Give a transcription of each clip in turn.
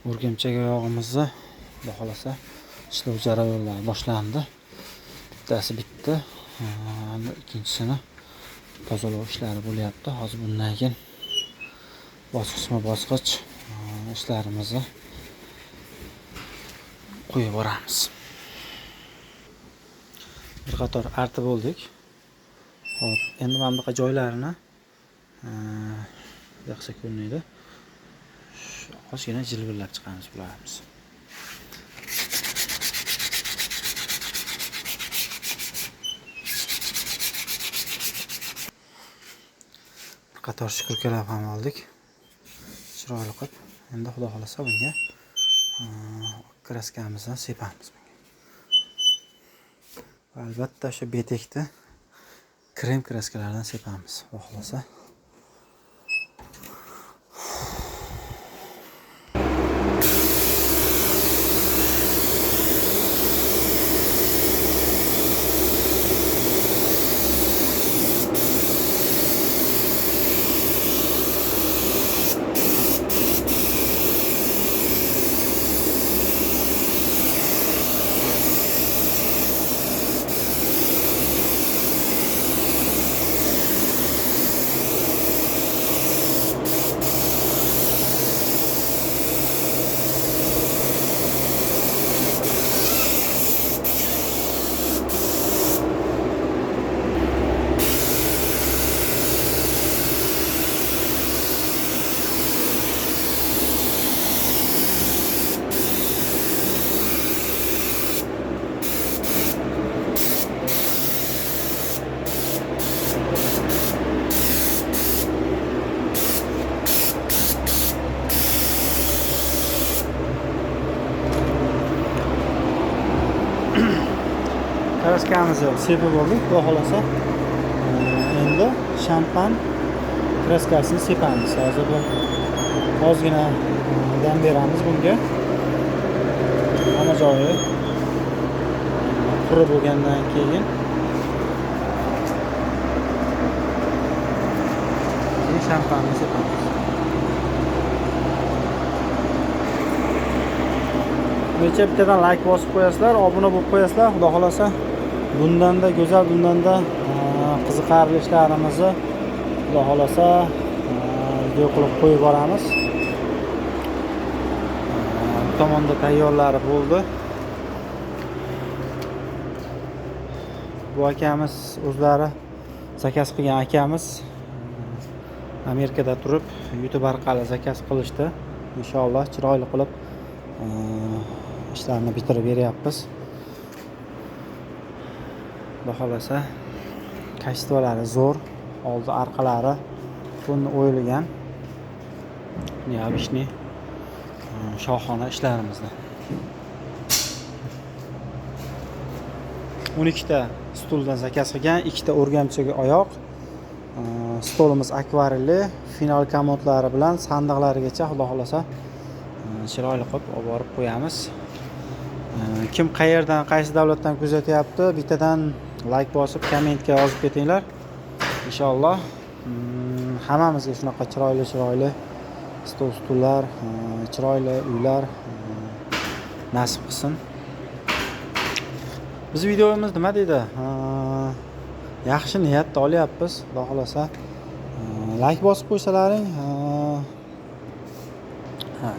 O'rgamchak oyog'imizni xudo xolasa ishlov jarayonlari boshlandi. Bittasi bitdi, endi ikkinchisini tozalov ishlari bo'lyapti. Hozir bundan keyin bosqichma-bosqich ishlarimizni qo'yib boramiz. Bir qator artib bo'ldik. Xo'p, endi mana bunaqa joylarini yaxshi ko'rinadi. Ozgina jilvirlab chiqamiz bularimiz. Bir qator shukurkalab ham oldik. Chiroyli qilib. Endi xudo xolasa bunga kraskamizni sepamiz bunga. Va albatta o'sha betekni krem kraskalardan sepamiz, xudo xolasa. Kraskamizni sepib oldik, xudo xolasa. Endi shampan kraskasini sepamiz. Hozir bir ozgina dam beramiz bunga. Hamma joyi qurib bo'lgandan keyin shampanni sepamiz. Necha bittadan like bosib qo'yasizlar, obuna bo'lib qo'yasizlar, xudo xolasa. Bundan-da go'zal, bundan-da qiziqarli ishlarimizni xudo xolasa video qilib qo'yib boramiz. Bu tomonda tayyorlari bo'ldi. Bu akamiz o'zlari zakaz qilgan akamiz Amerikada turib YouTube orqali zakaz qilishdi. Inshaalloh chiroyli qilib ishlarni bitirib beryapmiz. Xudo xolasa kачестволari zo'r, oldi orqalari buni o'yilgan. Необычный shohona ishlarimizda. 12 ta stuldan zakaz qilgan, 2 ta o'rgamchaga oyoq. Stolimiz akvarelli, final komodlari bilan sandiqlarigacha xudo xolasa chiroyli qilib olib borib qo'yamiz. Kim qayerdan, qaysi davlatdan kuzatyapti, bittadan like bosib, kommentga yozib ketinglar. Inshaalloh hammamizga shunaqa chiroyli-chiroyli stol, stullar, chiroyli uylar nasib qilsin. Biz videomiz nima deydi? Yaxshi niyatda olyapmiz, xudo xolasa. Like bosib qo'ysalaring,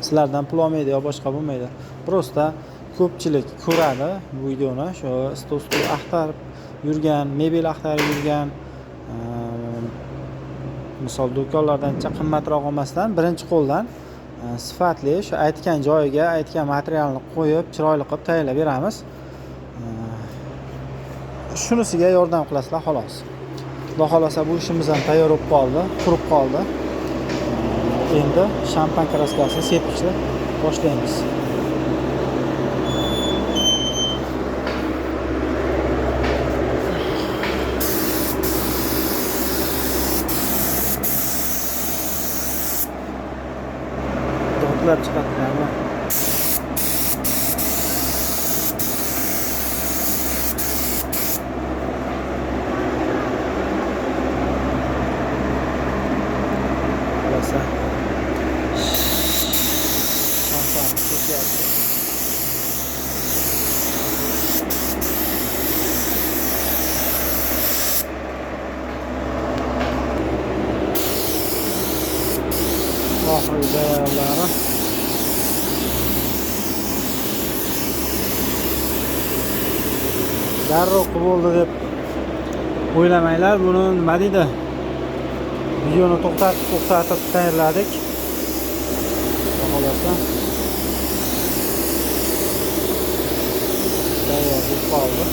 sizlardan pul olmaydi yo boshqa bo'lmaydi. Prosta ko'pchilik ko'radi bu videoni, shu stol axtarib yurgan, mebel axtarib yurgan, misol do'konlardan qimmatroq olmasdan birinchi qo'ldan sifatli shu aytgan joyiga, aytgan materialni qo'yib, chiroyli qilib tayyorlab beramiz. Shunisiga yordam qilasizlar xolos. Xudo xolasa bu ishimiz ham tayyor bo'lib qoldi, qurib qoldi. Endi shampan kraskasini sepishni boshlaymiz. Dodlab chiqadilarmi? Xullas, shampan Tayyorgarlik jarayonlari. Darrov qilib bo'ldi deb o'ylamanglar. Buni nima deydi? Videoni to'xtatib, to'xtatib tayyorladik. Xudo xohlasa tayyor bo'lib qoldi.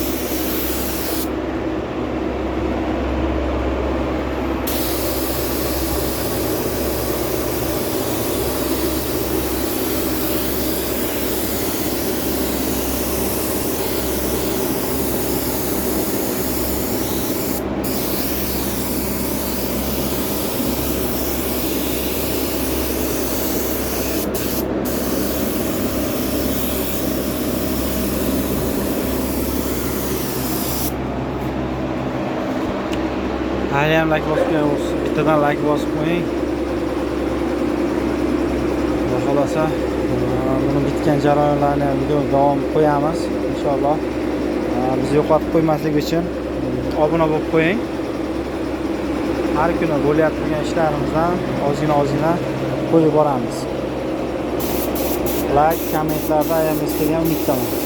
Hali ham like bosgan bo'lsa, bittadan like bosib qo'ying. Xudo xohlasa, buni bitgan jarayonlarni ham video davom qo'yamiz inshaalloh. Bizni yo'qotib qo'ymaslik uchun obuna bo'lib qo'ying. Har kuni bo'layotgan ishlarimizdan ozgina-ozgina qo'yib boramiz. Like, kommentlarda ayamaysiz degan umiddaman.